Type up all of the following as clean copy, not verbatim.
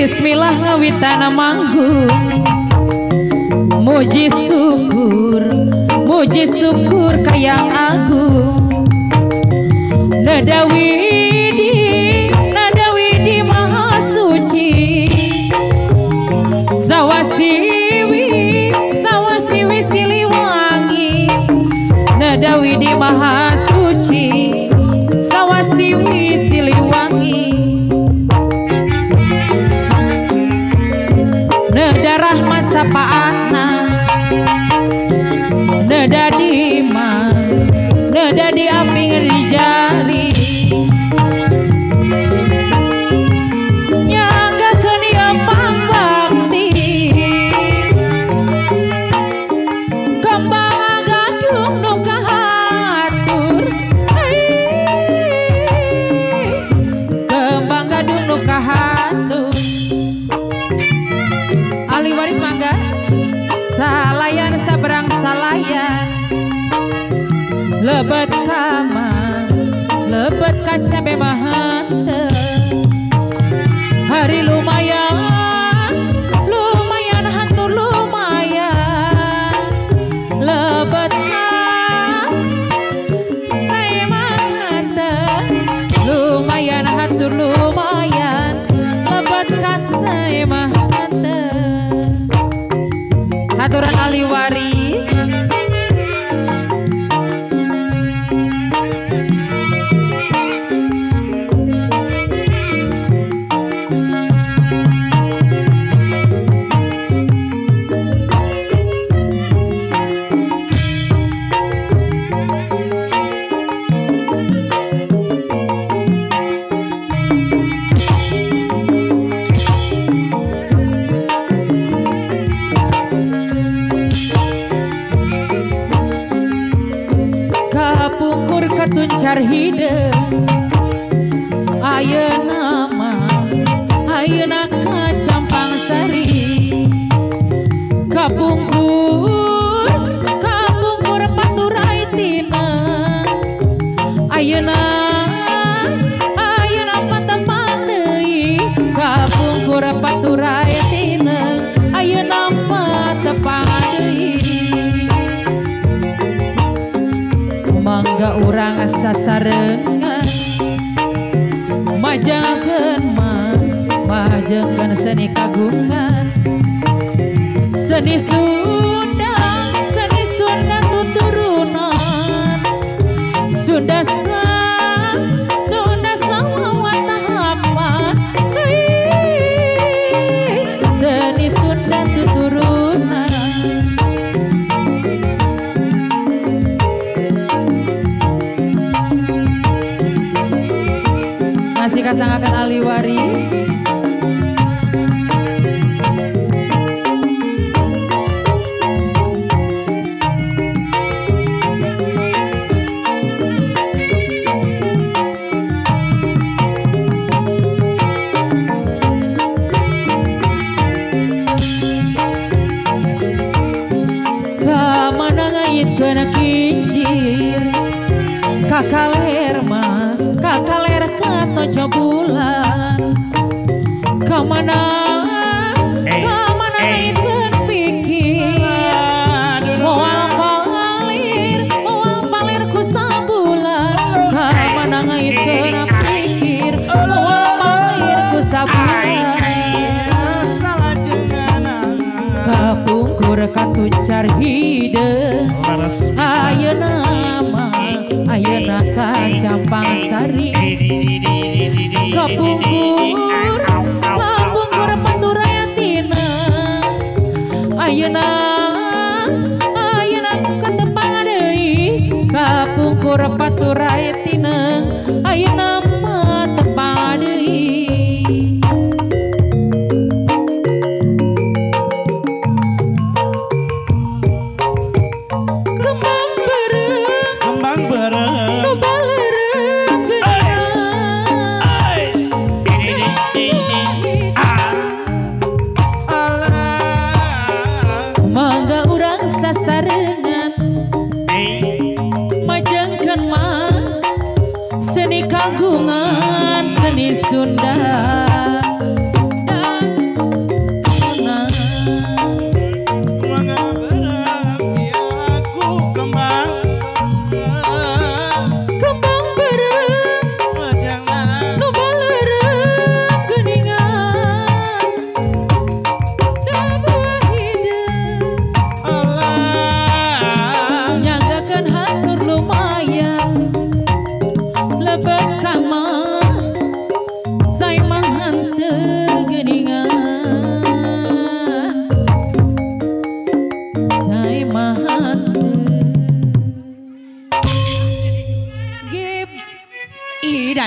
Bismillah ngawitana manggung. Muji syukur kayang agung. Nada widi maha suci. Sawasiwi sawasiwi Siliwangi. Nada widi maha suci. Sawasiwi Siliwangi. Nedarah masa paatna. Neda di ma, neda di aping di jari. Nyanggakeun ieu pambakti. Kembang gadung nu kahatur. Kembang gadung nu kahatur. Ahli waris mangga salayan sabrang salayan. Lebet kama lebet kasabe mahante. Hari lumayan lumayan hantur lumayan. Lebet ka saya mahante. Lumayan hantur lumayan. Lebet ka saya mahante. Aturan ahli waris. Kapungkur katuncar hideung. Ayeuna mah ayeuna kacampang sari. Kapungkur kapungkur paturai tina. Ayeuna ayeuna patempang deui. Kapungkur paturai tina. Ayeuna patempang deui. Mangga urang sasarengan majangkeun mah majengkeun seni kagungan. Seni Sunda tuturunan. Sunda Sunda sawatahapan. Seni Sunda tuturunan. Masih kasangakan ahli waris. Kamana ngaitkeun kincir kakaler mah kakaler katoco bulan. Kamana kamana ngaitkeun pikir moal palir ku sabulan. Kamana ngaitkeun pikir moal palir ku sabulan. Kapungkur katuncar hideung. Ayeuna mah ayeuna kacampang sari. Kapungkur kapungkur paturai tina. Ayeuna ayeuna katepang deui. Kapungkur paturai tina. Ayeuna patepang deui. Kembang beureum Kembang beureum nu baleureum geuningan. Mangga urang sasarengan majengkeun mah seni kagungan seni Sunda.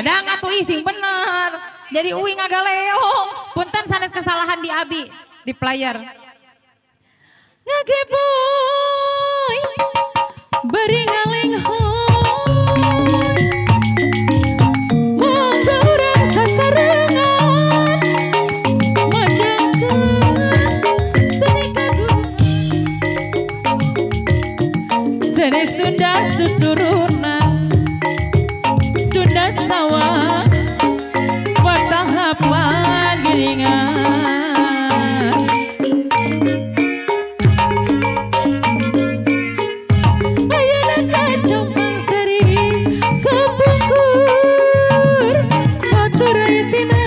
Kadang atuh ising bener. Jadi uing agak leong. Punten sanes kesalahan di abi di player. Ngageboy beri ngalenghoy mangga urang sasarengan majangkeun seni kagungan seni Sunda tuturunan Sunda sawah watahapan giringan ayeuna kacompang seri kapungkur baturai tina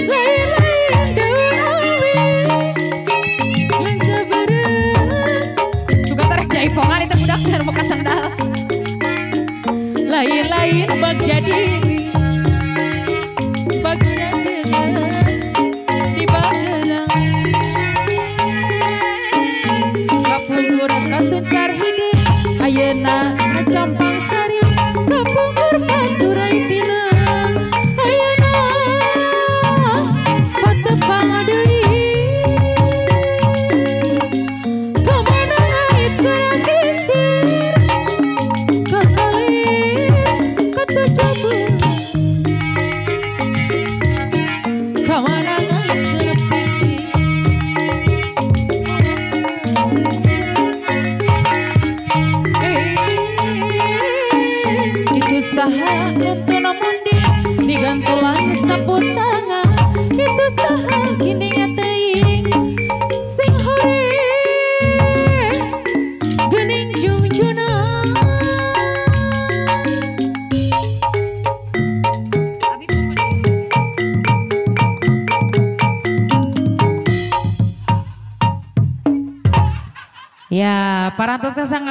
lain-lain daun awi lain sabareng suka tarik jaipongan itu budak biar muka sandal lain-lain bagja diri bagja dengan di bagelang kapungkur katuncar hideung ayeuna kacampang sari kapungkur paturai tina ayeuna patepang deui kamana ngait keur kincir kamana ngait keur piti itu saha nuntun mundi digantulan sapu tangan itu saha ginding teuing sing hore geuning jungjuna. Ya, parantos kasang.